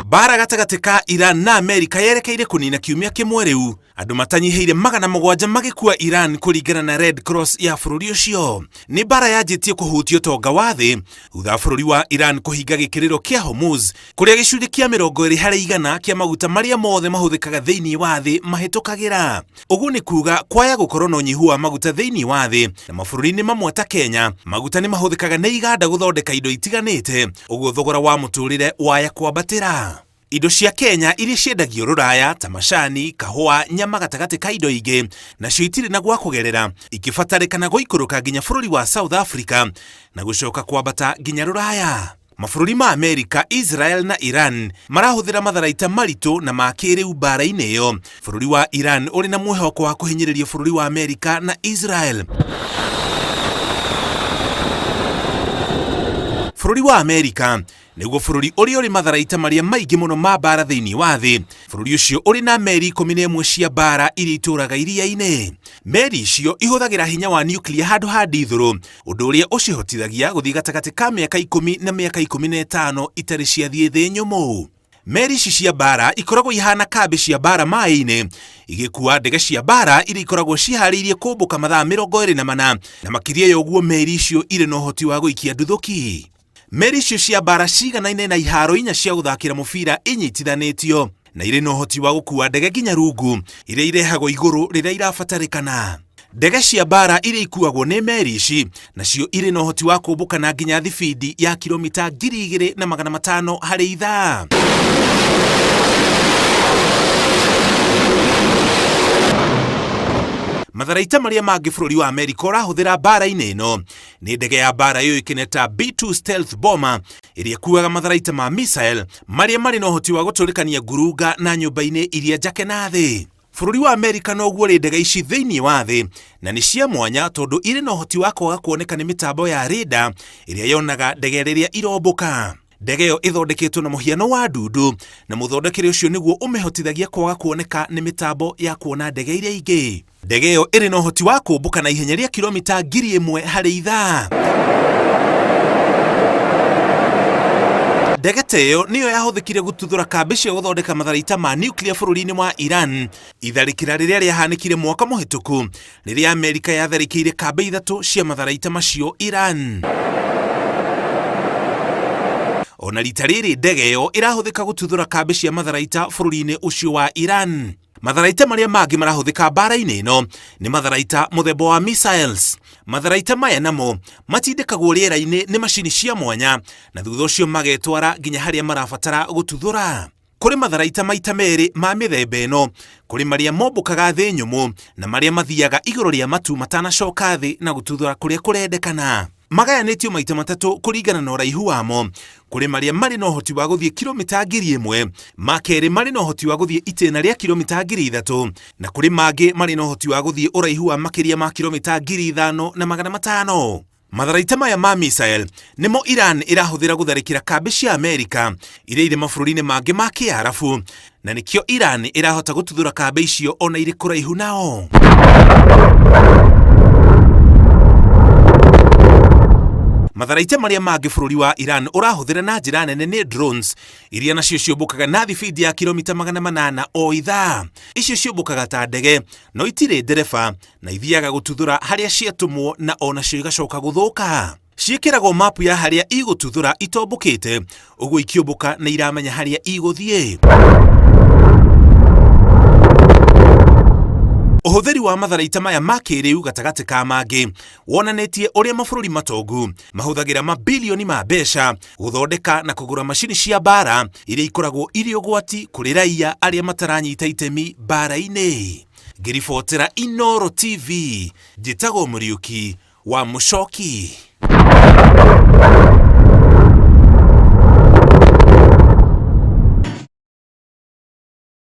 Mbaara gatagatĩ ka Iran na Amerika yerekeire kũnina kiumia kĩmwe rĩu, andũ matanyihĩire 700 magĩkua Iran kũringana na Red Cross ya bũrũri ũcio. Nĩ mbaara yanjĩtie kũhutia ũtonga wa thĩ thutha wa bũrũri wa Iran kũhinga gĩkĩrĩro kĩa Hormuz kũrĩa gĩcunjĩ kĩa 20% kĩa maguta marĩa mothe mahũthĩkaga thĩinĩ wa thĩ mahĩtũkagĩra. Ũguo nĩ kuga kwaya gũkorwo na ũnyihu wa maguta thĩinĩ wa thĩ na mabũrũri-inĩ mamwe ta Kenya, maguta nĩ mahũthĩkaga nĩ iganda gũthondeka indo itiganĩte, ũguo thogora wa mũtũrĩre waya kwambatĩra. Indo cia Kenya iria ciendagio rũraya ta macani, kahũa, nyama gatagatĩ ka indo ingĩ, nacio itirĩ na gwa kũgerera, ikĩbatarĩkana gũikũrũka nginya bũrũri wa South Africa na gũcoka kwambata nginya rũraya. Mabũrũri ma Amerika, Israel na Iran marahũthĩra matharaita maritũ na ma kĩrĩu mbaara-inĩ ĩyo. Bũrũri wa Iran ũrĩ na mwĩhoko wa kũhinyĩrĩria bũrũri wa Amerika na Israel. Bũrũri wa Amerika nĩguo bũrũri ũrĩa ũrĩ matharaita marĩa maingĩ mũno ma mbaara thĩinĩ wa thĩ. Bũrũri ũcio ũrĩ na meri 11 cia mbaara iria itũũraga iria-inĩ. Meri icio ihũthagĩra hinya wa nuclear handũ ha ndithũrũ, ũndũ ũrĩa ũcihotithagia gũthiĩ gatagatĩ ka mĩaka 10 na mĩaka 15 itarĩ ciathiĩ thĩ nyũmũ. Meri ici cia mbaara ikoragwo ihana kambĩ cia mbaara maĩ-inĩ, igĩkuua ndege cia mbaara iria ikoragwo ciĩhaarĩirie kũmbũka mathaa 24, na makĩria ya ũguo meri icio irĩ na ũhoti wa gũikia nduthũki. Meri icio cia mbaara ciganaine na ihaaro inya cia gũthakĩra mũbira inyitithanĩtio, na irĩ na ũhoti wa gũkuua ndege nginya rungu iria irehagwo igũrũ rĩrĩa irabatarĩkana. Ndege cia mbaara iria ikuagwo nĩ meri ici nacio irĩ na ũhoti wa kũmbũka na nginya thibindi ya kilomita 2500 harĩ ithaa. Matharaita marĩa mangĩ bũrũri wa Amerika ũrahũthĩra mbaara-inĩ ĩno nĩ ndege ya mbaara yũĩkaine ta B2 Stealth Bomber ĩrĩa ĩkuaga matharaita ma missile marĩa marĩ na ũhoti wa gũtũrĩkania ngurunga na nyũmba-inĩ iria njake na thĩ. Bũrũri wa Amerika noguo ũrĩ ndege ici thĩinĩ wa thĩ na nĩ cia mwanya tondũ irĩ na ũhoti wa kwaga kuoneka nĩ mĩtambo ya radar ĩrĩa yonaga ndege rĩrĩa irombũka. Ndege ĩyo ĩthondeketwo na mũhiano wa ndundu na mũthondekere ũcio nĩguo ũmĩhotithagia kwaga kuoneka nĩ mĩtambo ya kuona ndege iria ingĩ. Ndege ĩyo ĩrĩ na ũhoti wa kũmbũka na ihenya rĩa kilomita 1000 harĩ ithaa. Ndege ta ĩyo nĩyo yahũthĩkire gũtuthũra kambĩ cia gũthondeka matharaita ma nuclear bũrũri-inĩ wa Iran, itharĩkĩra rĩrĩa rĩahanĩkire mwaka mũhĩtũku rĩrĩa Amerika yatharĩkĩire kambĩ ithatũ cia matharaita macio Iran. Ona rita rĩrĩ ndege ĩyo ĩrahũthĩka gũtuthũra kambĩ cia matharaita bũrũri-inĩ ũcio wa Iran. Matharaita marĩa mangĩ marahũthĩka mbaara-inĩ ĩno nĩ matharaita mũthemba wa missiles. Matharaita maya namo matindĩkagwo rĩera-inĩ nĩ macini cia mwanya na thutha ũcio magetwara nginya harĩa marabatara gũtuthũra. Kũrĩ matharaita maita merĩ ma mĩthemba ĩno, kũrĩ marĩa mombũkaga thĩ nyũmũ na marĩa mathiaga igũrũ rĩa matu matanacoka thĩ na gũtuthũra kũrĩa kũrendekana. Magayanĩtio maita matatũ kũringana na ũraihu wamo. Kũrĩ marĩa marĩ na ũhoti wa gũthiĩ kilomita 1000, ma kerĩ marĩ na ũhoti wa gũthiĩ itĩna rĩa kilomita 3000, na kũrĩ mangĩ marĩ na ũhoti wa gũthiĩ ũraihu wa makĩria ma kilomita 5500. Matharaita maya ma missile nĩmo Iran ĩrahũthĩra gũtharĩkĩra kambĩ cia Amerika iria irĩ mabũrũri-inĩ mangĩ ma Kĩarabu, na nĩkĩo Iran ĩrahota gũtuthũra kambĩ icio ona irĩ kũraihu nao. Matharaita marĩa mangĩ bũrũri wa Iran ũrahũthĩra na njĩra nene nĩ drones iria nacio ciũmbũkaga na thibindi ya kilomita 800 o ithaa. Icio ciũmbũkaga ta ndege no itirĩ ndereba na ithiaga gũtuthũra harĩa ciatũmwo na onacio igacoka gũthũka. Ciĩkĩragwo mapu ya harĩa igũtuthũra itombũkĩte, ũguo ikĩũmbũka nĩ iramenya harĩa igũthiĩ. Ũhũthĩri wa matharaita maya ma kĩrĩu gatagatĩ ka mangĩ wonanĩtie ũrĩa mabũrũri matongu mahũthagĩra mabilioni ma mbeca gũthondeka na kũgũra macini cia mbaara iria ikoragwo irĩ ũgwati kũrĩ raia arĩa mataranyita itemi mbaara-inĩ. Ngĩribotera Inooro TV, njĩtagwo Mũriũki wa Mũcoki.